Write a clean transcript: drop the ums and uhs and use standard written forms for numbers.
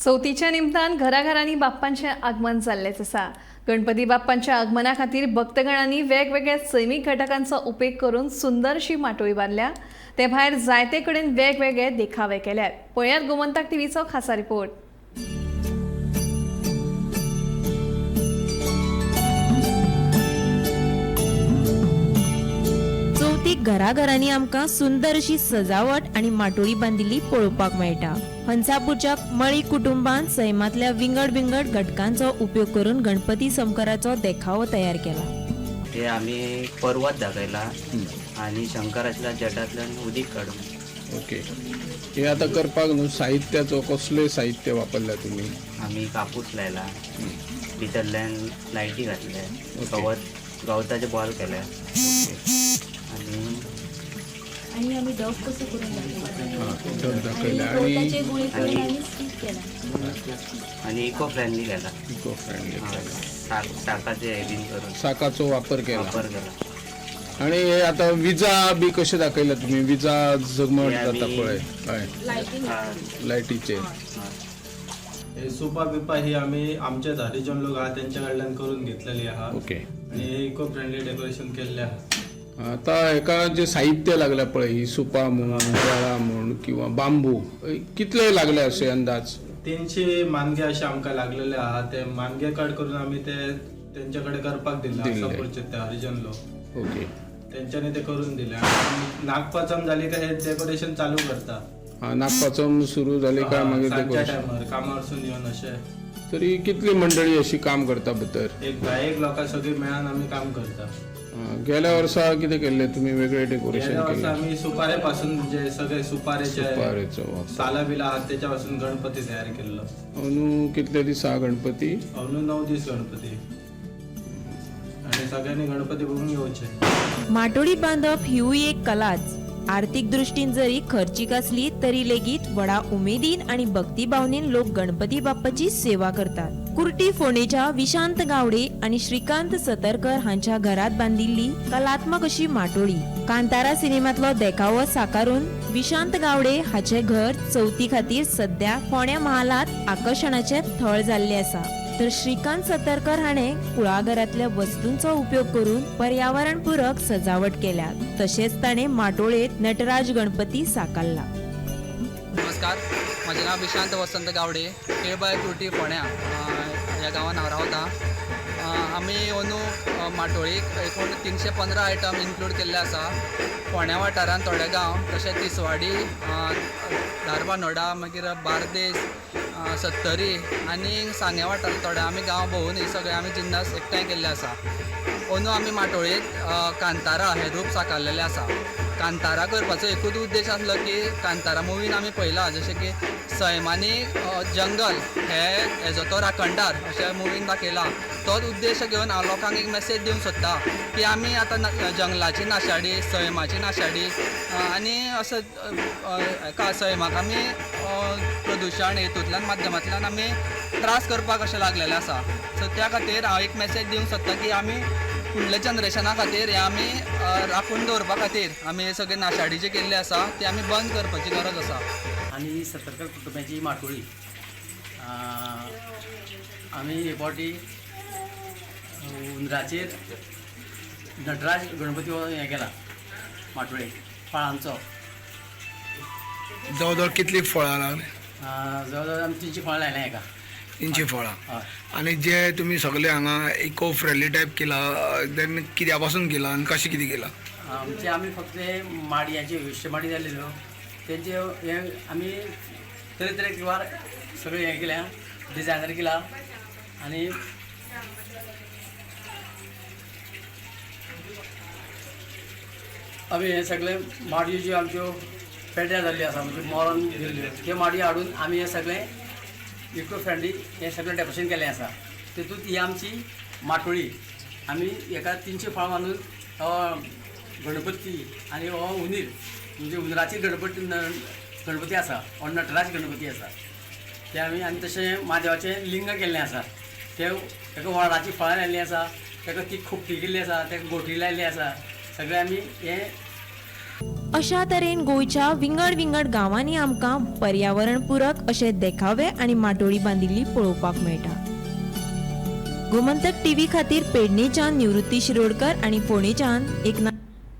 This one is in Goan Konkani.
चवथीच्या निमतान घराघरांनी बाप्पांचें आगमन जाल्लेंच आसा. गणपती बाप्पांच्या आगमना खातीर भक्तगणांनी वेगवेगळ्या सैमीक घटकांचो उपेग करून सुंदरशी माटोळी बांदल्या. ते भायर जायते कडेन वेगवेगळे देखावे केल्यात. पळयात गोमंतक टीव्हीचो खासा रिपोर्ट. चवथीक घराघरांनी आमकां सुंदर अशी सजावट आनी माटोळी बांदिल्ली पळोवपाक मेळटा. हंसापूरच्या मळी कुटुंबान सैमांतल्या विंगड विंगड घटकांचो उपयोग करून गणपती समकराचो देखावो तयार केला. हे आम्ही पर्वत दाखयला आणि शंकराच्या जटातल्यान उदीक काडून. ओके, हे आता करपाक न्हू साहित्याचो कसले साहित्य वापरल्या तुम्ही? आम्ही कापूस लायला, भितरल्यान लायटी घातल्या, गवत गवताचे बॉल केले आणि आणि आम्ही डब कसं करून दाखवलं. हां, डब दाखयला आणि आणि गवताचे गुळे करून आम्ही स्टिक केला. आणि इको फ्रेंडली केला. इको फ्रेंडली हा, साकाचे हे बीन करून साकाचो वापर केला. वापर केला. आणि हे आता विजा बी कसे दाखयला तुम्ही? विजा झगमट हे जाता आम्ही- पळय, हय. लाइटिंग. हा, लायटीचे. हा. हे सुपा बिपा ही आम्ही आमचे हरिजन लोक आहा त्यांच्या कडल्यान करून घेतलेली आहा. ओके. आणि हे इको फ्रेंडली डेकोरेशन केल्ले आहा. आता हेका जे साहित्य लागल्या पळय, ही सुपा म्हण, वेळा म्हण किंवा बांबू, कितले लागले असे अंदाज? 300 मानगे असे आमकां लागलेले आहा. ते मानगे काड करून आम्ही ते त्यांच्याकडे करपाक दिले. दिले. आसापूरचे ते हरिजन लोक. ओके. त्यांच्यानी ते करून दिले आणि नागपाचम झाली का हे डेकोरेशन चालू करता. हा, नागपाचम सुरू झाली काय मागीर ते सांजच्या करू. टायमार कामावरसून येवन अशे. तरी कितली मंडळी अशी काम करता भितर? एक 10 लोकां सगळी मेळान आमी काम करता. गेल्या वर्सा कितें केल्लें तुमी वेगळें डेकोरेशन? गेल्या वर्सा केल्लें आमी सुपारे पासून, म्हणजे सगळे सुपारेचे सुपारेचो वापर. साला बिला आहात त्याच्या पासून गणपती तयार केल्लो. अंदू कितले दिसा गणपती? अंदू 9 दीस गणपती आणि सगळ्यांनी गणपती बघून येवचे. माटोळी बांदप हिवूय एक कलाच. आर्थिक दृष्टीन जरी खर्चीक आसली तरी लेगीत व्हडा उमेदीन आनी भक्ती भावनेन लोक गणपती बाप्पाची सेवा करतात. कुर्टी फोंडेच्या विशांत गावडे आनी श्रीकांत सतरकर हांच्या घरात बांदिल्ली कलात्मक अशी माटोळी. कांतारा सिनेमातलो देखावो साकारून विशांत गावडे हाचें घर चवथी खातीर सध्या फोंड्या महालांत आकर्शणाचें थळ जाल्लें आसा. तर श्रीकांत सतरकर हाणें कुळागरांतल्या वस्तूंचो उपयोग करून पर्यावरणपूरक सजावट केल्या. तशेंच ताणें माटोळेंत नटराज गणपती साकारला. नमस्कार, म्हजें नांव विशांत वसंत गावडे, केळबाय कुर्टी फोंड्या ह्या गांवान हांव रावतां. आमी अंदू माटोळीक एकूण 315 आयटम इन्क्लूड केल्ले आसा. फोंड्या वाठारांत थोडे गांव तशेंच तिसवाडी, धारबानोडा, मागीर बार्देस, सत्तरी आनी सांगें वाठारांत थोडे आमी गांव भोंवून हे सगळे आमी जिन्नस एकठांय केल्ले आसा. अंदू आमी माटोळेंत कांतारा हें रूप साकारलेलें आसा. कांतारा करपाचो एकूच उद्देश आसलो की कांतारा मुवीन आमी पळयलां जशें की सैमानी जंगल हे हेजो तो राखणदार अशें मुवीन दाखयलां. तोच उद्देश घेवन हांव लोकांक एक मॅसेज दिवंक सोदतां की आमी आतां जंगलाची नाशाडी, सैमाची नाशाडी आनी असो हेका सैमाक आमी प्रदुशण हेतूंतल्यान माध्यमांतल्यान आमी त्रास करपाक अशें लागलेलें आसा. सो त्या खातीर हांव एक मॅसेज दिवंक सोदतां की आमी फुडल्या जनरेशना खातीर हें आमी राखून दवरपा खातीर आमी हे सगळे नाशाडी जे केल्ले आसा ते आमी बंद करपाची गरज आसा. आनी सतरकर कुटुंबाची माटोळी आमी हे फावटी हुंदराचेर नटराज गणपती हो हें केला माटोळेक फळांचो. जवळ जवळ कितली फळां लागली? जवळ जवळ आमी 300 फळां लायल्या हेका. 300 फळां. हय. आनी जे तुमी सगळे हांगा इको फ्रेंडली टायप केला, देन कित्या पासून केला आनी कशें कितें केलां? आमचे आमी फक्त हे माडयांचे वेस्ट माडी जाल्ले न्हू तेंचे हे आमी तरेतरेकवार सगळे हें केल्या, डिजायनर केला आनी आमी हे सगळे माडयो ज्यो आमच्यो पेड्ड्यार जाल्ल्यो आसा, म्हणजे मरोन गेल्ल्यो, त्यो माडयो हाडून आमी हे सगळें इको फ्रेंडली हें सगळें डेकोरेशन केल्लें आसा. तेतूंत ही आमची माटोळी आमी हेका 300 फळां बांदून हो गणपती आनी हो हुंदीर, म्हणजे हुंदराची गणपती गणपती आसा, हो नटराज गणपती आसा ते आमी. आनी तशें म्हादेवाचें लिंग केल्लें आसा, ते ताका वडाची फळां लायिल्लीं आसा, ताका ती खोपटी केल्ली आसा, ताका गोटी लायिल्ली आसा, सगळें आमी हें. अशा तरेन गोंयच्या विंगड विंगड गांवांनी आमकां पर्यावरण पुरक अशे देखावे आनी माटोळी बांदिल्ली पळोवपाक मेळटा. गोमंतक टीव्ही खातीर पेडणेच्यान निवृत्ती शिरोडकर आनी फोंडेच्यान एकनाथ.